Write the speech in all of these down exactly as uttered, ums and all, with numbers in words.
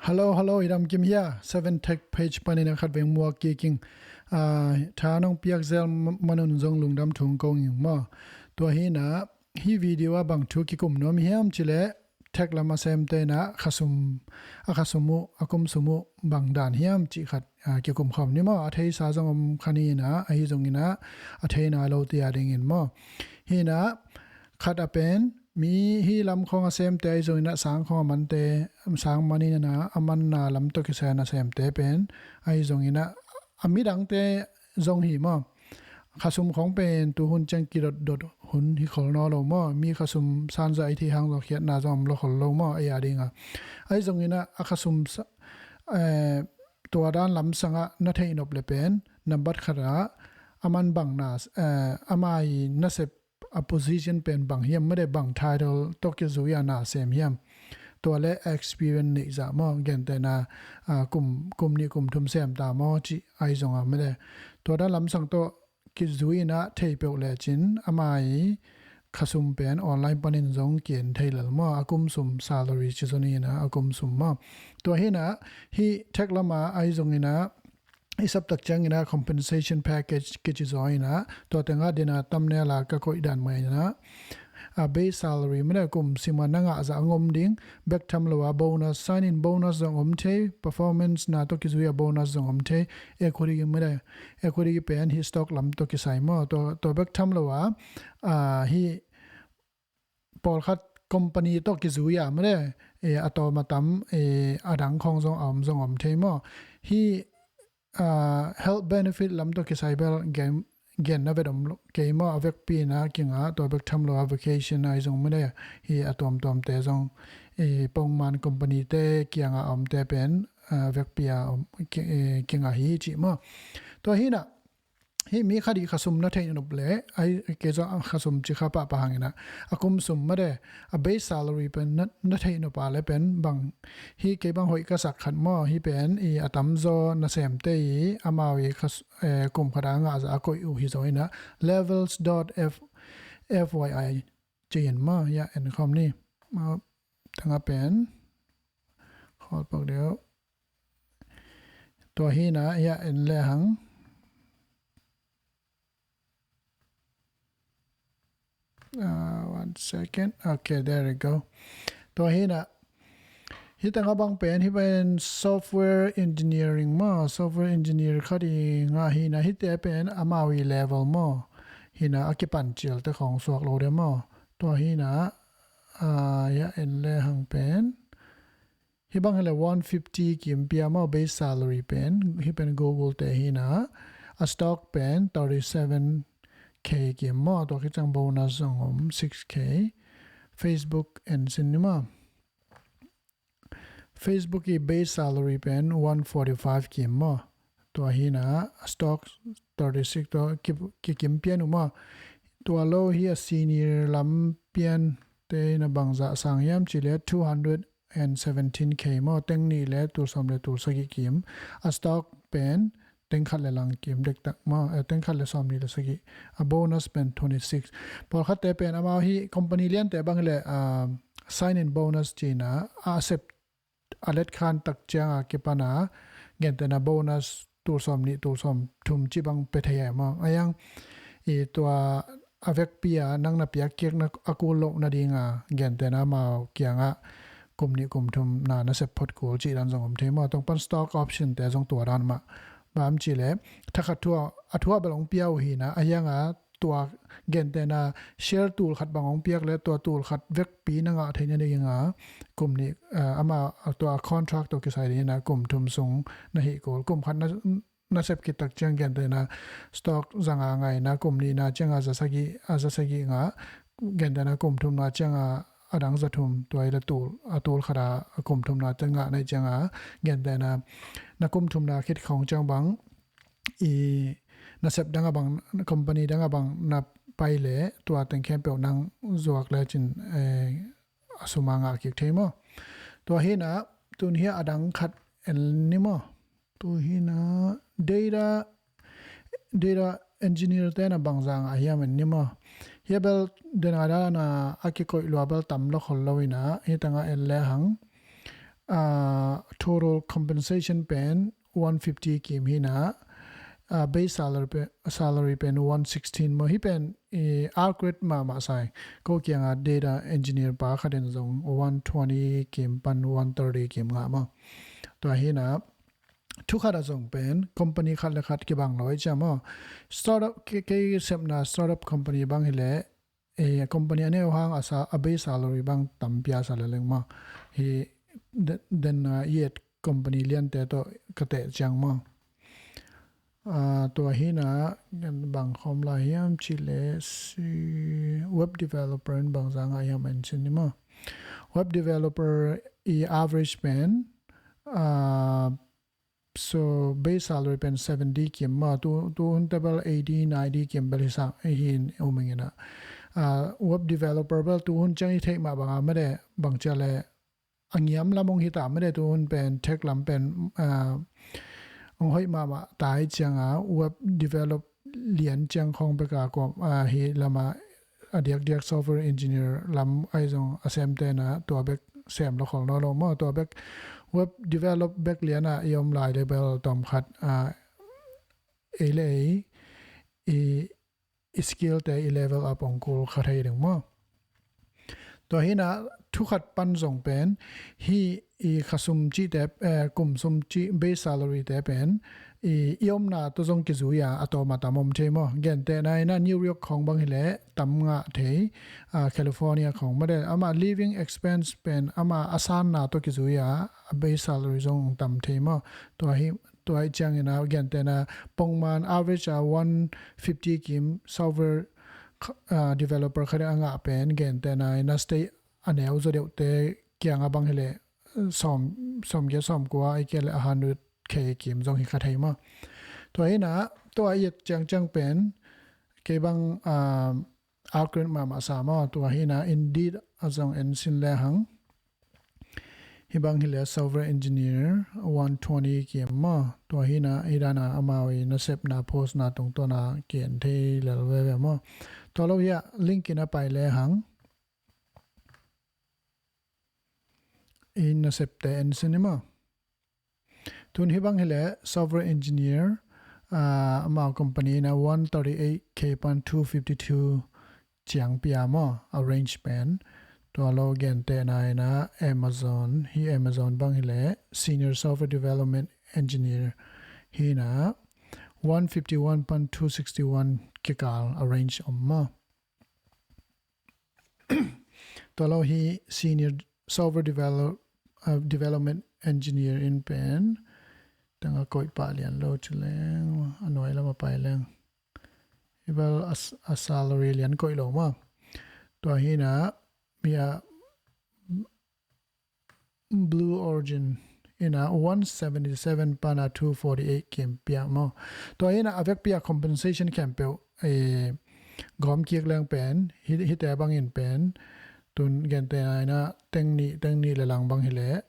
Hello, hello, i dam kim hia? Seven Tech page panin a khat veng muak kik ing. Ah, tha nong piak zel ma-, manun zong lungdam thu kong ko ing maw. Tua hi na, hi video ah bang thu kikum nuam hiam cih leh tech lam a semte in ah khasum, a khasum uh, a kum sum uh bang dan hiam cih khat, ah, kikum khawm ni maw. A theisa zong om kha ni in ah, ahi zongin ah a thei nai lote a dingin maw. Hi na, khat a pen, mi hi lam khawng a semte ahi zongin ah, sang khawng a mante, sang man in ah, a manna lam tawh kisai a nasemte pen ahi zongin ah, a midangte zong hi maw. Khasum khawng pen tu hun ciang kidotdot hun hi khol nawn lo maw. Mi khasum sanzah i theih hang zong khiatna zong om lo khol lo maw, ei a ding a. Ahi zongin ah, a khasum sa-, eh, tua dan lamsang ah na theih nop leh pen, nambat khat ah, a man bang na, eh, ama i nasep a position pen bang hiam, mede bang title tawh kizui a na sem hiam. Tua leh experience neih zah maw, gentehna, ah, kum, kum nih kum thum sem ta maw cih ahi zong a, mede tua dan lamsang tawh kizui in ah thei peuh lecin ama i khasum pen online panin zong ki-en thei lel maw, a kum sum salary ci zaw ni in ah, a kum sum maw. Tua hi na, hi tech lam ah ahi zongin ah, i sap tak ciangin ah compensation package kici zaw in ah, tua teng ah din a thumbnail ah ka koih dan mah in ah, a base salary, mede kum sim a na ngah zah a ngom ding, bek tham lo a bonus, sign in bonus zong om thei, performance na tawh kizui a bonus zong om thei, equity, mede equity pen hi stock lam tawh kisai maw. Tua, tua bek tham lo a, ah, hi pawlkhat company tawh kizui a, mede, eh, a tawm a tam, eh, a dang khawng zong a om, zong om thei maw. Hi, ah, health benefit lam tawh kisai bel gen, genna vet om lo kei maw, a vekpi in ah kingah, tua bek tham lo a vacation ahi zong, mede, hi a tuamtuamte zong, eh, pongman company te kiangah a omte pen, ah, vekpi a om, ki-, eh, kingah hi cih maw. Tua hi na, hi mi khat i khasum na theih nop leh, ahi kei zong a khasum ci kha pahpah hang in ah, a kum sum, mede, a base salary pen na, na theih nop a leh pen bang, hi kei bang hoih ka sak khat maw, hi pen i a tamzaw nasemte i amau i khas-, eh, kum khat a ngah zah a koih uh hi zaw in ah, levels dot F Y I ci in maw, ya en khawm ni. Maw, teng ah pen khawl pak deuh. Tua hi na, ya en le hang. Ah, one second. Okay, there we go. Tua hi na, hi teng ah bang pen, hi pen software engineering maw, software engineer khat i ngah hi na, hite pen amau i level maw. Hi na, a kipan cial te khawng suak lo de maw. Tua hi na, ah, ya en le hang pen. Hi bang hi leh one fifty kim pia maw, base salary pen, hi pen Google te hi na, a stock pen thirty seven K kim maw, tua khit ciang bonus zong om six K, Facebook en sin ni maw. Facebook i base salary pen one forty five kim maw. Tua hi na, stock thirty six tua ki, kikim pian uh maw. Tua lo hi a senior lam pian te na bang zah sang hiam cih leh two hundred and seventeen K maw, teng nih le tul sawm le tul sagih kim. A stock pen teng khat le lang kim dektak maw, eh, teng khat le sawm nih le sagih. A bonus pen twenty six. Pawlkhatte pen amau hi company liante bang hi leh, ah, sign in bonus ci na, a sep a letkhan tak ciang a kipan a, gentehna bonus tul sawm nih, tul sawm thum ci bang pe thei a maw. A yang i tua a vekpi a nang na piak kik na a kul loh nading a, gentehna amau kiangah kum nih kum thum na na sep phot kul cih dan zong om thei maw. Tong pan stock option te zong tua dan mah. Bang hiam cih leh, thakhat thu a, a thu a bel hong pia uh hi na, a yang a tua gentehna share tul khat bang hong piak leh, tua tul khat vekpi na ngah theih nading a, kum nih, ah, ama, tua contract tawh kisai ding in a kum thum sung na hih kul. Kum khat na, na sep khit tak ciang gentehna stock za nga ngah in a, kum nihna ciang a za sagih, a za sagih ngah, gentehna kum thumna ciang a a dang za thum, tua hi leh tul, a tul khat a kum thumna te ngah na hih ciang a, gentehna na kum thumna khit khawng ciang bang i na sep dang a bang, company dang a bang na pai leh, tua teng khempeuh nang zuak lecin, eh, a sum a ngah kik thei maw. Tua hi na, tun hi a dang khat en ni maw. Tua hi na, data, data engineer te na bang zah ngah hiam en ni maw. Hi a bel dena dana a kikoih lua bel tam lo khol lo hi na, hi teng ah en le hang. uh, total compensation pen one fifty kim hi na, uh, base salary pen, salary pen one sixteen maw. Hi pen i accurate mahmah sa ing. Ko kiangah data engineer pa khat in zong one twenty kim pan one thirty kim ngah maw. Tua hi na, thu khat ah zong pen company khat le khat kibang lo i cia maw. Startup, kei, kei sepna startup company bang hi leh, eh, company a neu hang a sa, a base salary bang tam pia sa le leng maw. Hi de-, den, ah, i et company liante tawh ka teh ciang maw. Ah, tua hi na, bang khawm lai hiam cih leh si, web developer in bang zah ngah hiam en sin ni maw. Web developer i average pen, ah, so base salary pen seventy kim maw, tu, tu hun teh bel eighty, ninety kim bel hi sa, hi in um ing in ah. Ah, web developer bel tu hun ciang i theih mah bang a mede, bang cia leh a ngiam lam hong hi ta mede, tu hun pen tech lam pen, ah, hong hoih mahmah ta i ciang a, web develop lian ciang khawng bek a kuam, ah, hi lam a a diakdiak software engineer lam ahi zong a semte na tua bek sem lo khol nawn lo maw. Tua bek web develop bek lian ah i om lai le bel tawm khat, ah, ei le ei i, i skill te i level up hong kul kha thei ding maw. Tua hi na, thu khat pan zong pen hi i kha sum cihte, eh, kum sum cih base salary te pen i, i omna tawh zong kizui a, a tawm a tam om thei maw. Gentehna in ah New York khawng bang hi leh tam ngah thei, ah, California khawng mede, amah living expense pen amah a sanna tawh kizui a, a base salary zong tam thei maw. Tua hi, tua hi ciang in ah gentehna pongman average a one fifty kim software, ah, developer khat a ngah pen gentehna in ah state a neu zaw deuhte kiang a bang hi leh sawm, sawm giat sawm kua, ahih kei leh a hundred K kim zong hi kha thei maw. Tua hi na, tua i et ciangciang pen kei bang, ah, accurate mahmah sa maw. Tua hi na, Indeed ah zong en sin le hang. Hi bang hi leh software engineer one twenty kim maw. Tua hi na, hi dan a amau i nasepna post na tungtawn a ki-en thei lel veve maw. Tua lo hi a, LinkedIn ah pai le hang. I nasepte en sin ni maw. Tun hi bang hi leh software engineer, ah, amau company in ah one thirty-eight K pan two fifty-two ciang pia maw, a range pen. Tua lo gentehna in ah Amazon, hi Amazon bang hi leh senior software development engineer hi na, one fifty-one pan two sixty-one kikal a range om maw. Tua lo hi senior software develop-, uh, development engineer in pen tang a koih pah lian lo ci leng, a nuai lam a pai leng. Hi bel a s-, a salary lian koih lo maw. Tua hi na, mi a Blue Origin in ah one seventy-seven pan ah two forty-eight kim pia maw. Tua in ah a vekpi a compensation khempeuh, eh, gawm kik leng pen, hi, hite bangin pen, tun gentehna in ah teng nih, teng nih le lang bang hi leh,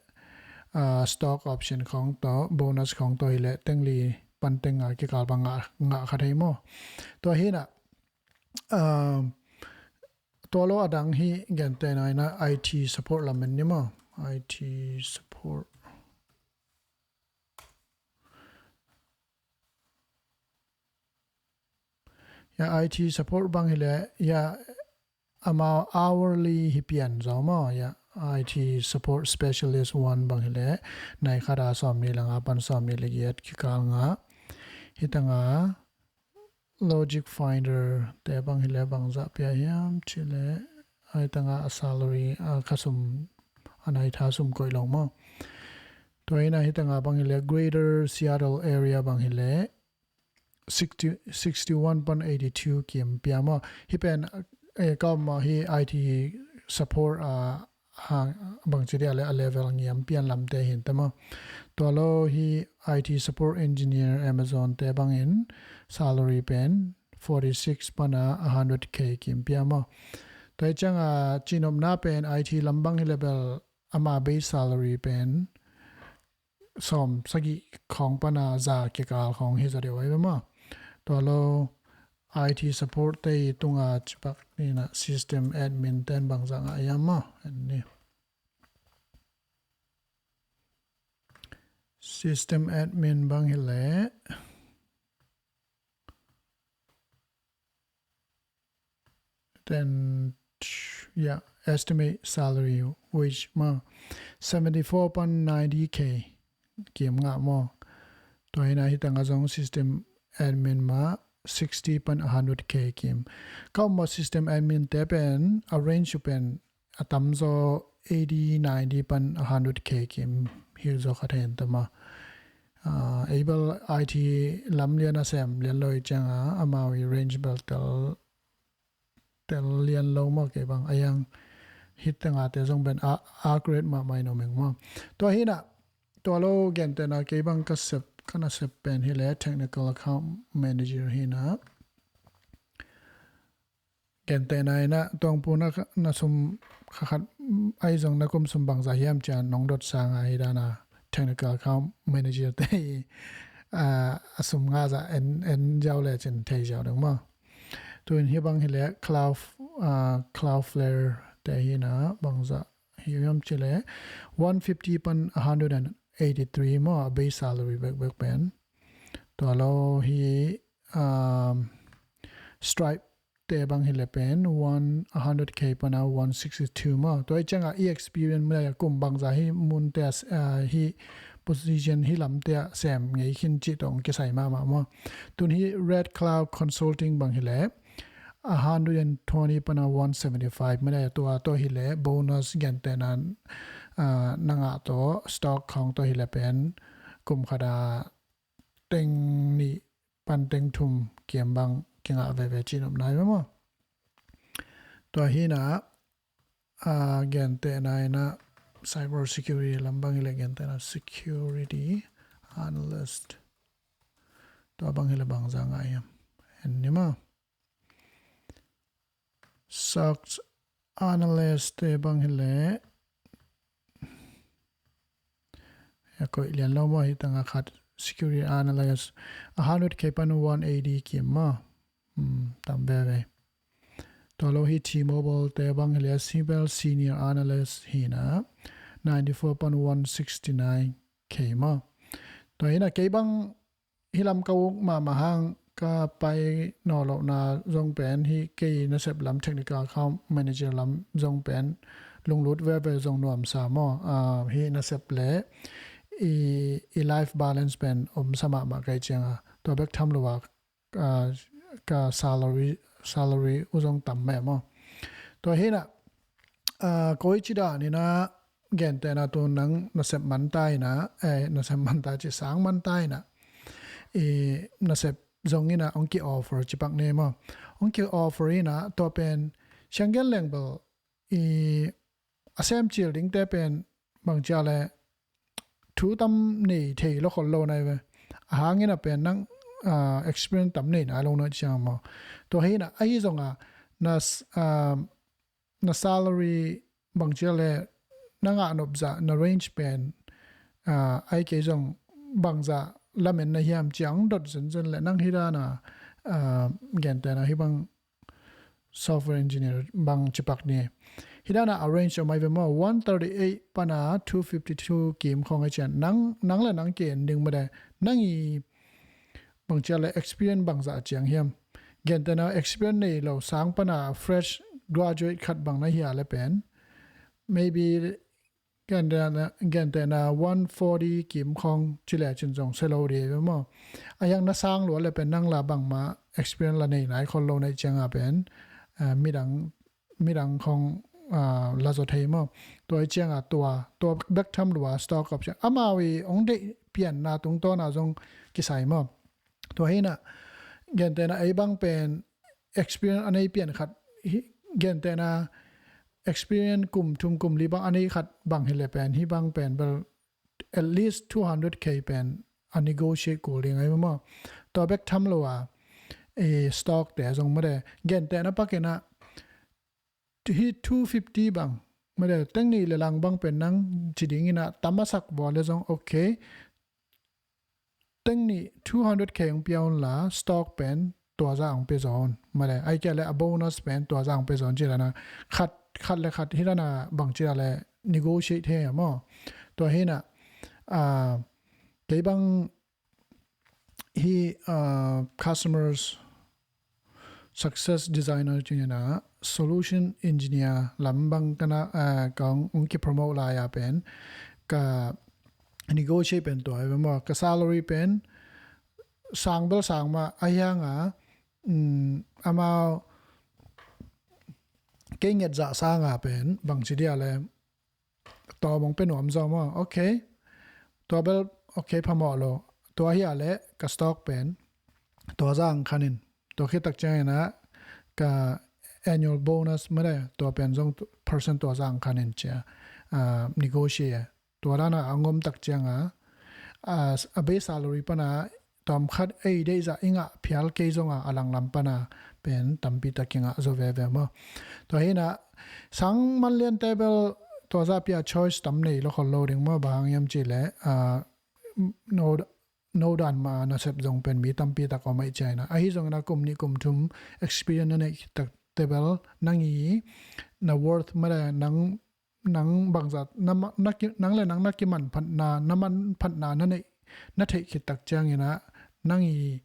ah, stock option khawng tawh, bonus khawng tawh hi leh, teng li pan teng nga kikal bang ngah, ngah kha thei maw. Tua hi in ah, ah, tua lo a dang hi gentehna in ah I T support lam en ni maw. I T support. Ya, I T support bang hi leh, ya, amau hourly hi pian zaw maw. Ya, I T support specialist one bang hi leh, nai khat a sawm nih le nga pan sawm nih le giat kikal ngah. Hi tang a, Logic Finder te bang hi leh bang zah pia hiam ci leh, hi tang a a salary, a khasum, a nai tha sum koih lo maw. Tua in ah hi tang a bang hi leh Greater Seattle Area bang hi leh sixty, sixty-one pan eighty-two kim pia maw. Hi pen, eh, ka om maw hi I T support, ah, ha, bangci dia le a level ngiam pian lamte hi in ta maw. Tua lo hi I T support engineer Amazon te bangin salary pen forty-six pan a hundred K kim pia maw. Tua hi ciang a cinopna pen I T lam bang hi leh bel ama base salary pen sawm sagih khawng pan a za kikal khawng hi zaw deuh ahi ve maw. Tua lo I T support te i tung a cipak ni in ah system admin ten bang zah ngah hiam maw. En ni. System admin bang hi leh, then, yeah, estimate salary wage mah, seventy four pan ninety K kim ngah maw. Tua hi na hi tangah zong system admin mah sixty pan a hundred K kim. Ka om maw system admin te pen a range uh pen a tamzaw eighty, ninety pan a hundred K kim hi zaw kha thei ta maw. Ah, ei bel I T lam lian a sem lian lo i ciangah amau i range bel tel, tel lian lo maw kei bang a yang hi tangah te zong pen a, a grade mahmah in om ing maw. Tua hi na, tua lo gentehna kei bang ka sep, ka na sep pen hi leh technical account manager hi na. Gentehna in a tuangpu na, na sum kha khat, ai zong na kum sum bangza hiam cian nong dot sang a hi dan a technical account manager te hi, ah, a sum nga za en, en ziau le cin thei ziau ding maw. Tuin hi bang hi leh Cloud, ah, Cloudflare te hi na bangza hi hiam ci leh one fifty pan a hundred and eighty three maw a base salary bekbek pen. Tua lo hi, um, Stripe te bang hi leh pen one, a hundred K pan a one sixty two maw. Tua i ciangah i experience mah a kum bangza hi mun te a, ah, hi position hi lam te a sem ngei khin cih tawh kisai mahmah maw. Tun hi Red Cloud Consulting bang hi leh a hundred and twenty pan a one seventy five mah a tua, tua hi leh bonus gentehna, ah, na ngah tawh stock khawng tua hi leh pen kum khat a teng nih pan teng thum kiam bang kingah veve cin om nai maw. Tua hi na, ah, gentehna in a cyber security lam bang hi leh gentehna security analyst tua bang hi leh bangza ngah hiam en ni maw. SOC analyst te bang hi leh a koih lian lo maw hi tangah khat security analyst a hundred K pan one eighty kim maw. Hmm, tam veve. Tua lo hi T-Mobile te bang hi leh a cyber senior analyst hi na ninety four pan one sixty nine K maw. Tua hi na kei bang hi lam ka uk mahmah hang ka pai nawn lohna zong pen hi kei nasep lam technical account manager lam zong pen lunglut veve zong nuamsa maw. Ah, hi nasep leh i, i life balance pen omsa mahmah kei ciangah tua bek tham lo a, ah, ka salary, salary uh zong tam meh maw. Tua hi na, ah, koi ci dan in a gentehna tu nang nasep man ta in a, eh, nasep man ta ci sang man ta in a, i nasep zong in a ong ki offer ci pak ni maw. Ong ki offer in a tua pen siang gen leng bel i a sem cil ding te pen bang cia leh thu tam nei thei lo khol lo nai ve. A hang in a pen nang, ah, experience tam nei nai lo na ciang maw. Tua hi na ahi zong a na s-, ah, na salary bang cia leh na ngah nop zah na range pen, ah, ai kei zong bangzah lamen na hiam ciang dot zenzen leh nang hi dan a, ah, gentehna hi bang software engineer bang ci pak ni. Hi dan a range om ai ve maw one thirty eight pan a two fifty two kim khawng ai cian nang, nang leh nang ki en ding mah de nang i bang cia leh experience bangzah ciang hiam. Gentehna experience nei lo sang pan a fresh graduate khat bang na hi a leh pen maybe gentehna, gentehna one forty kim khawng ci leh cin zong se lo dih ve maw. A yang na sang lua leh pen nang la bangmah experience la nei nai khol lo na i ciang a pen, ah, midang midang khawng, ah, la zaw thei maw. Tua i ciang a tua, tua bek tham lua stock option amau i ong deih pianna tungtawn a zong kisai maw. Tua hi na gentehna ei bang pen experience a nei pian khat hi, gentehna experience kum thum kum li bang a nei khat bang hi leh pen hi bang pen bel at least two hundred K pen a negotiate kul ding ai maw. Tua bek tham lo a, eh, stock te zong mah de gentehna pak in a hi two fifty bang mah de teng nih leh lang bang pen nang ci ding in a tam a sak vua leh zong okay. Teng nih two hundred K ong pia un la stock pen tua zah ong pia zaw un mah de ai kia leh a bonus pen tua zah ong pia zaw un ci dan a khat, khat leh khat hi dan a bang ci dan leh negotiate thei maw. Tua hi na, ah, Kei bang hi, uh, customers success designer ci-in ah solution engineer lam bang ka na, uh, ka hong, hong kipromote lai-a pen ka negotiate pen tua hi ve maw. Ka salary pen sang bel sang mah a hi hang a, um, amau kei nget zah sang a pen bangci dia le tawm hong pe nuam zaw maw. Ok. Tua bel ok phamawh lo. Tua hi a le ka stock pen tua zah hong khan in. Tua khit tak ciangin ah ka annual bonus mah le tua pen zong percent tua zah hong khan in ci-a, ah, negotiate. Tua dan a hong om tak ciang a, ah, a base salary pan a tawm khat ei deih zah i ngah phial kei zong a, a langlam pan a pen tampi tak kingah zaw veve maw. Tua hi in ah sang man liante bel tua zah pi a choice tam nei lo khol lo ding maw, bang hang hiam cih le, ah, no, no dan mah a nasep zong pen mi tampi tak om ahih ciangin ah. Ahi zongin ah kum nih kum thum experience na neih khit takte bel nang i na worth mah le nang nang bangzah na ma-, na ki, nang le nang na kimanphatna, na manphatna na neih, na theih khit tak ciangin ah nang i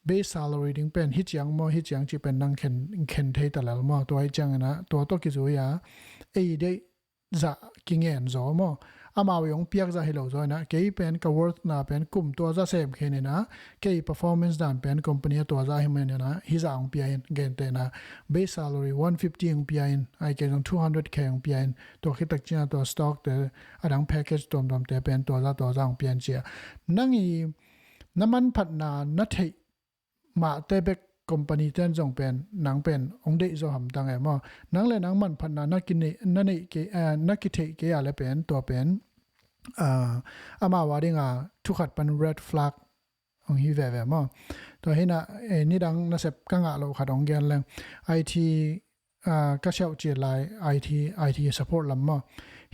base salary ding pen hi ciang maw, hi ciang cih pen nang khen, khen thei ta lel maw. Tua hi ciangin ah tua tawh kizui a ei deih zah kingen zaw maw. Amau i hong piak zah hi lo zaw in ah kei pen ka worth na pen kum tua zah sem khin in ah kei performance dan pen company a tua zah hi man in ah hi zah hong pia in, gentehna base salary one fifty hong pia in, ahih kei zong two hundred K hong pia in, tua khit tak ciang a tua stock te, a dang package tuamtuamte pen tua zah tua zah hong pia in ci-a. Nang i na manphatna na theih mahte bek company ten zong pen nang pen hong deih zaw hamtang e maw. Nang le nang manphatna na kineih, na neih kei, eh, na kitheih kei a le pen tua pen, ah, amau a ding a thu khat pan red flag hong hi veve maw. Tua hi in ah, eh, nidang nasep ka ngah loh khat hong gen leng. I T, ah, ka siauh cil lai I T, I T support lam maw.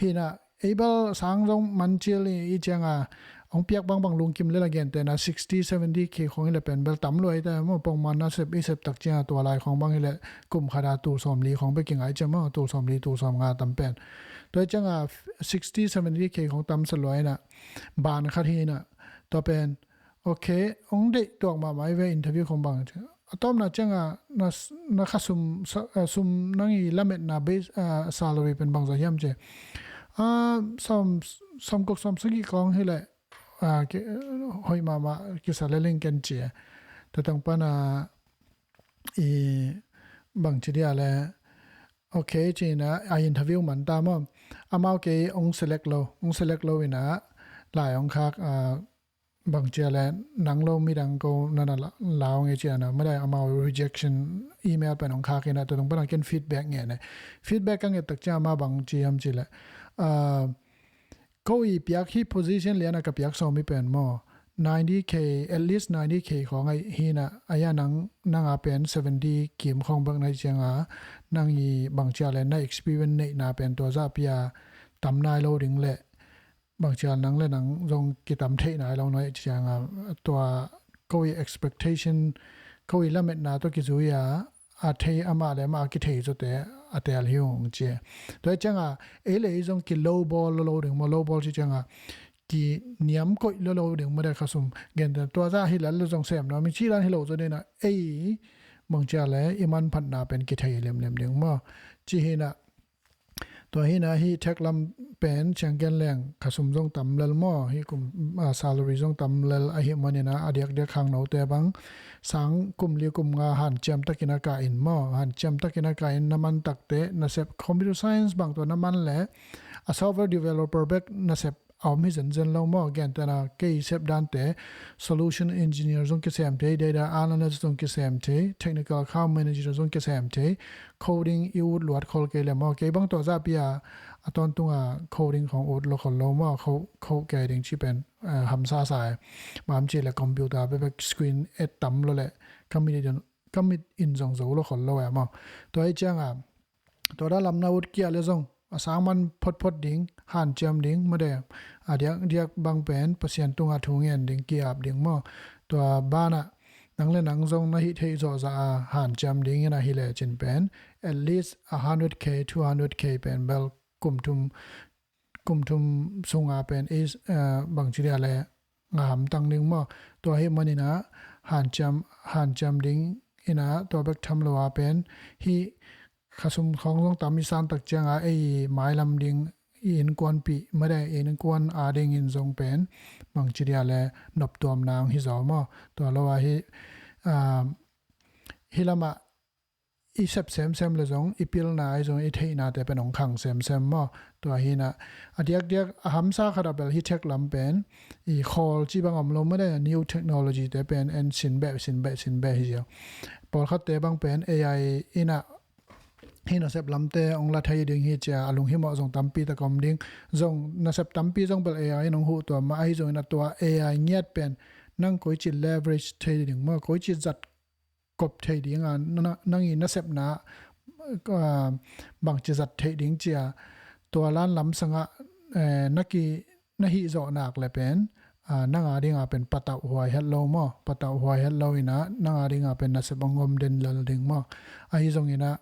Hi in ah ei bel sang zong man cil i, i ciang a hong piak bangbang lungkim le la, gentehna sixty, seventy K khong hi le pen bel tam lua hi ta maw. Pongman nasep i sep tak ciang a tua lai khong bang hi le kum khat a tul sawmli khong bek kingai ciang maw, tul sawmli, tul sawmnga tam pen. Tua hi ciang a sixty, seventy K khong tam sa lua in ah ban khat hi in ah tua pen ok, hong deih tuak mahmah hi ve interview khong bang. A tawpna ciang a na, na kha sum, sa-, ah, sum nang i lametna base, ah, salary pen bangzah hiam ci. Ah, sawm, sawmguk sawmsagih khong hi le, ah, ki, hoih mahmah kisa le leng ken ci. Tua tang pan a i bangci dia le ok ci in ah a interview man ta maw. Amau kei hong select lo, hong select lo in ah lai hong khak, ah, bangci a le nang lo midang ko na na la, lau nge ci a na, mah dai amau rejection email pen hong khak in ah tua tung pan a ken feedback nge ne. Feedback ka nget tak ciang amau bangci hiam ci le, ah, ko i piak hi position lian a ka piak sawm hi pen maw, ninety K, at least ninety K khong ahi hi in ah, ahi a nang, nang a pen seventy kim khong bek na hi ciang a, nang i bangci a le na experience neihna pen tua zah pi a tam nai lo ding le bangci a nang le nang zong kitam theih nai lo na hi ciang a, tua ko i expectation, ko i lametna tawh kizui a, a thei amah le amah a kithei zawte a tel hi ung ci. Tua hi ciang a ei le ei zong ki lowball lo lo ding maw, lowball ci ciang a ki niam koih lo lo ding maw, dai kha sum gentehna tua zah hi lel lo zong sem nuam ing ci dan hi lo zaw ding a, ei bangci a le i manphatna pen kithei lemlem ding maw. Ci hi in ah Tua hi in ah hih tech lam pen ciang gen leng kha sum zong tam lel maw, hih kum, ah, salary zong tam lel ahih manin ah a diakdiak khangnote bang sang kum li kum nga hanciam takin a kah in maw, hanciam takin a kah in na man takte nasep computer science bang tua na man le a software developer bek nasep a om hi zenzen lo maw. Gentehna kei sep dante solution engineer zong kisem thei, data analyst zong kisem thei, technical account manager zong kisem thei, coding i ut luat khol kei le maw. Kei bang tua zah pi a a tawntung a coding khong ut lo khol lo maw, kho, kho kei ding ci pen, eh, hamsa sa e. Bang ci le computer bebek screen et tam lo le ka mit in, ka mit in zong zo lo khol lo e maw. Tua hi ciang a tua dah lam na ut kia le zong a sang man photphot ding, hanciam ding maw, de a diakdiak bang pen Pasian tungah thu ngen ding, ki-ap ding maw. Tua banah nang le nang zong na hih theih zawhzah a hanciam ding in ahi lecin pen at least a hundred K, two hundred K pen bel kum thum, kum thum sunga pen is, eh, bangci dia le nga hamtang ding maw. Tua hi maninah hanciam hanciam ding inah tua bek tham lo a pen hi khasum khawng zong tam i san tak cianga ei mailam ding i innkuanpih made i innkuan a dingin zong pen bangci dia le noptuam nang hi zaw maw. Tua lo a hi hi lamah i sep semsem le zong i pilna i zong i theihnate pen hong khang semsem maw. Tua hinah a diakdiak a hamsa khat a bel hi thek lam pen i khawl ci bang om lo made new technology te pen en sin beh sin beh sin beh hi ziau. Pawlkhatte bang pen A I inah hi nasep lamte hong la thei ding hi cia a lunghimawh zong tampi tak om ding. Zong nasep tampi zong bel A I in hong huh tua mah ahi zongin a tua A I ngiat pen nang koici leverage thei ding maw koici zat kop thei dinga nang i nasepna bangci zat theih ding cia tua lan lamsangah na ki na hih zawh nak le pen nang a dinga pen patauh huai het lo maw. Patauh huai het lo inah nang a dinga pen nasep a ngom den lal ding maw. Ahi zonginah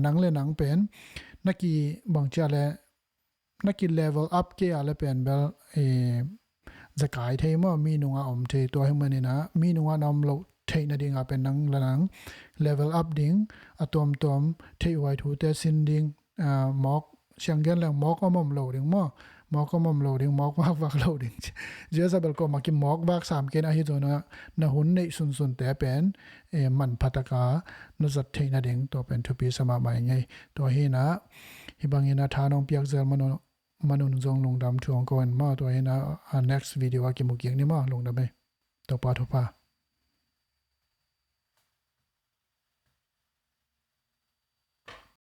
nang le nang pen na ki bangcia le na ki level up kei a le pen bel zakai thei maw. Mi nunga om thei tua hi maninah mi nunga na om loh theih nadinga pen nang le nang level up ding a tuamtuam theih huai thute sin ding. Mawk sianggen leng mawk om om lo ding maw. Mawk om om lo ding mawk vakvak lo ding. Jezabel kawma ki mawk vak sam ken ahi zongna na hun neih sunsunte pen manphataka na zat theih nading tua pen thupi sa mahmah i ngei. Tua hinah hi bangin a tha nong piak zel manun zong lungdam thu hong ko in maw. Tua hinah a next video a kimu kik ni maw. Lungdam ei. Topa thupha.